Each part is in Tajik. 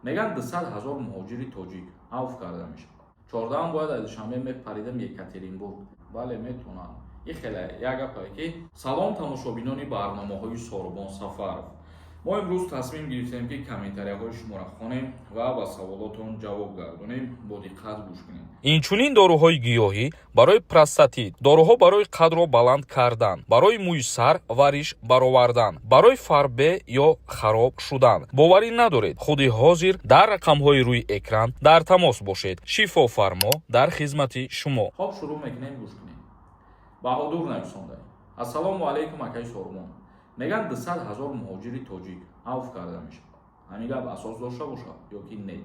Мегӯянд, 200 000 муҳоҷири тоҷик авф карда мешавад. 14-ам бояд аз Душанбе мепаридам Екатеринбург. Бале, метавонанд. И хеле як гапае, ки салом, тамошобинони барномаҳои Сорбон Сафаров. Мо имрӯз тасмим гирифтем, ки комментарияҳои шуморо хонем ва ба саволотон ҷавоб гардонем. Бо диққат гӯш кунем. Инчунин доруҳои гиёҳӣ барои простатит, доруҳо барои қадро баланд кардан, барои мӯи сар ва риш баровардан, барои фарбе ё хароб шудан. Боварӣ надоред? Худи ҳозир дар рақамҳои рӯи экран дар тамос бошед. Шифофармо дар хизмати шумо. Хоб, шурӯъ мекунем, гӯш кунем. Баҳодур нависонда: «Ассалому алайкум, акаи Сорбон. Мегӯянд, 200 000 муҳоҷири тоҷик авф карда мешавад. Ҳамин гап асос дошта бошад ё ки не?»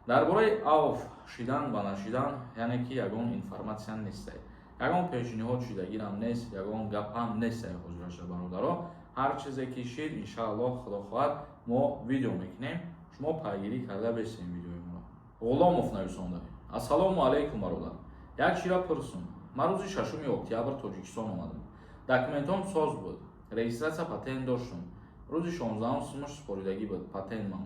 Дар бораи авф шидан ва нашидан, яъне ки ягон информатсия нестай, ягон пешниҳод шидагирам нест, ягон гапам нестай ҳозираша. Бародаро, ҳар чизе ки шид, иншааллоҳ, худо хоҳад, мо видео мекунем, шумо пайгирӣ карда бесем видеои моро. Ғуломов нависонда: «Ассалому алайкум, бародар. Як чира пурсум. Ман рӯзи 6 октябр Тоҷикистон омадам, документом соз буд, регистрация, патент доштум. Рӯзи 16-ум сумаш супоридагӣ буд патентмам.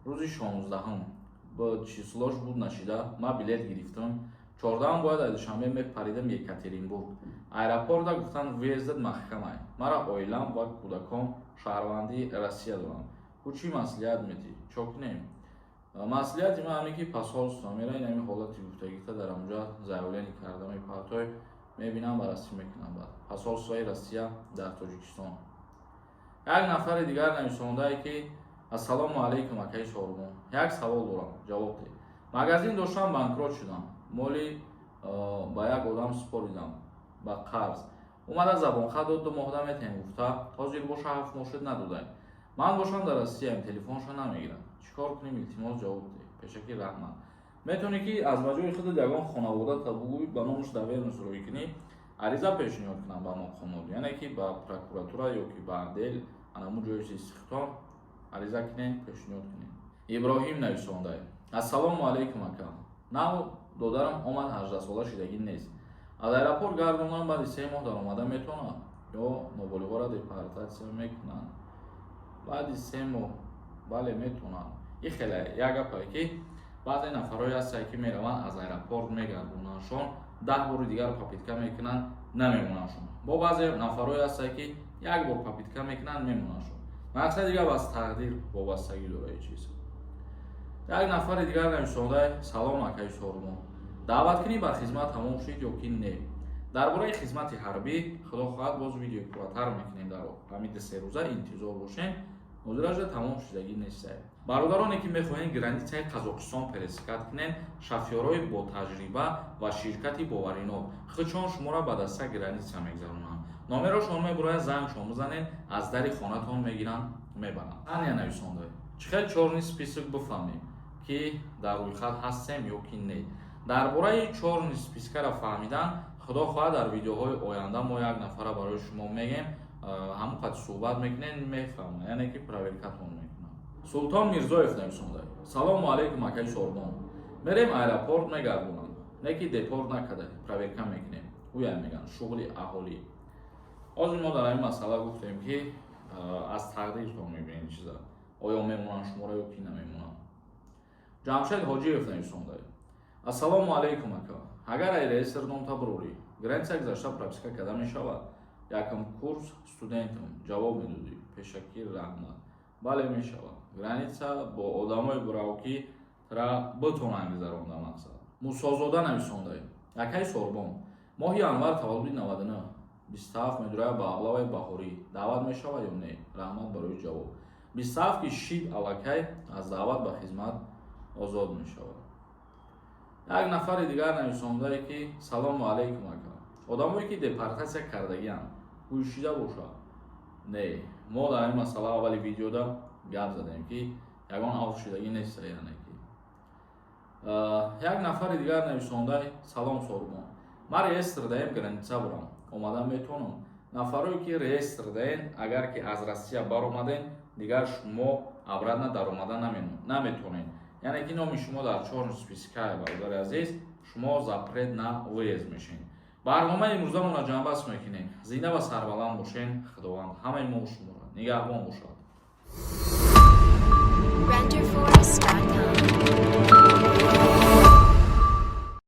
Рӯзи 16-ум числош буд нашида, ман билет гирифтам. 14-ум бояд аз Душанбе мепаридам Екатеринбург. Аэропорта гуфтанд, въездат маҳкамай. Мара оилам ва кӯдаком шаҳрвандии Россия дорам. Ӯ чӣ маслиҳат метӣ, чо кунем?» Маслиҳати ман ҳамин, ки посольство мера, ин ҳамин ҳолати гуфтагита дар ҳамҷа заявление карда мепартой, мебинам, баррасӣ мекунам. Баъд посольствои Россия дар Тоҷикистон. Як нафари дигар нависондае, ки: «Ассалому алайкум, акаи Сорбон. Як савол дорам, ҷавоб деҳ. Магазин доштам, банкрот шудам. Моли ба як одам супоридам ба қарз. Омада забонхат дод, 2 моҳда метаҳем гуфта, ҳозир боша 7 моҳ шуд, надодай. Ман бошам дар Россияем, телефонша намегирам. Чӣ кор кунем? Илтимос, ҷавоб деҳ. Пешакӣ раҳмат». Метавонӣ, ки аз ба ҷои худат ягон хонаводата бугӯй, ба номаш доверенность рӯй кунӣ, ариза пешниҳод кунам ба мақомот, яъне ки ба прокуратура ё ки ба отдел, анамун ҷои истихтом ариза кунем, пешниҳод кунем. Иброҳим нависонда: «Ассалому алайкум, ака. Нав додарам омад, 18сола шидагӣ нест. Аз аэропорт гардонам, баъди 3 моҳ даромада метавонад ё ноболиғоро депортатсия мекунанд баъди 3 моҳ?» Бале, метавонанд. И хеле як гапае, ки баъзе нафарҳое ҳастанд, ки мераванд, аз аэропорт мегардонандшон, 10 бори дигар попытка мекунанд, намемонандшон. Бо баъзе нафарҳое ҳастанд, ки як бор попытка мекунанд, мемонандшон. Мақсади гап аз тақдир вобастагӣ дора ин чиз. Як нафари дигар нависонда: «Салом, акаи Сорбон. Даъваткунӣ ба хизмат тамом шуд ё ки не?» Дар бораи хизмати ҳарбӣ, худо хоҳад, боз видеои пурратар мекунем дар ҳамин 2-3 рӯза, интизор бошем. Ҳозиража тамом шудагӣ нестае. Бародароне, ки мехоҳед границаи Қазоқистон пересекать кунед, шофёрҳои ботаҷриба ва ширкати боваринок худшон шуморо ба даста граница мегзаронанд. Номерошон мебурояд, зангшон бизанед, аз дари хонатон мегиранд, мебаранд. Аня нависонда: «Чӣ хел чёрный список бифаҳмем, ки дар рӯйхат ҳастем ё ки не?» Дар бораи чёрный спискаро фаҳмидан, худо хоҳад, дар видеоҳои оянда мо як нафара барои шумо мегем, ҳамон қад суҳбат мекунем, мефаҳмад, яъне ки проверкатон мекунам. Султон Мирзоев нависонда: «Салому алайкум, акаи Сорбон. Мерем аэропорт, мегардонанд, не ки депорт накарда, проверка мекунем, гӯя мегӯянд шуғли аҳолӣ». Ҳозир мо дар ҳамин масъала гуфтем, ки аз тақдиртон мебинед чиза, оё мемонанд шуморо ё ки намемонанд. Ҷамшед Ҳоҷиев нависонда: «Ассалому алайкум, ака. Агар ай реестр номта бурорӣ, граница гузашта прописка карда мешавад? Якум курс студентам, ҷавоб медодӣ. Пешакӣ раҳмат». Бале, мешавад. Граница бо одамое бурав, ки тра битонанд гузаронда мақсад. Мусозода нависонда: «Акаи Сорбон, моҳи январ таваллуди 99, 27 медурая, ба облаваи баҳорӣ даъват мешавад ё не? Раҳмат барои ҷавоб». 27 ки шид, аллакай аз даъват ба хизмат озод мешавад. Як нафари дигар нависондае, ки: «Салому алайкум, ака. Одамое, ки депортатсия кардагианд, гӯшида бошад?» Не, мо дар ин масъала аввали видеода гап задем, ки ягон авф шудагӣ нест, яъне ки. Як нафари дигар нависонда: «Салом, Сорбон. Ман реестр даем, граница бурам, омада метавонам?» Нафарое, ки реестр даен, агар ки аз Россия баромаден, дигар шумо обратно даромада наметавонед, яъне ки номи шумо дар чёрный спискае. Бародари азиз, шумо запрет на выезд мешед. Барномаи имрӯзамонро ҷамъбаст мекунем. Зинда ва сарбаланд бошен. Худованд ҳамаи мо шуморо нигаҳбон бошад. Renderforest.ai.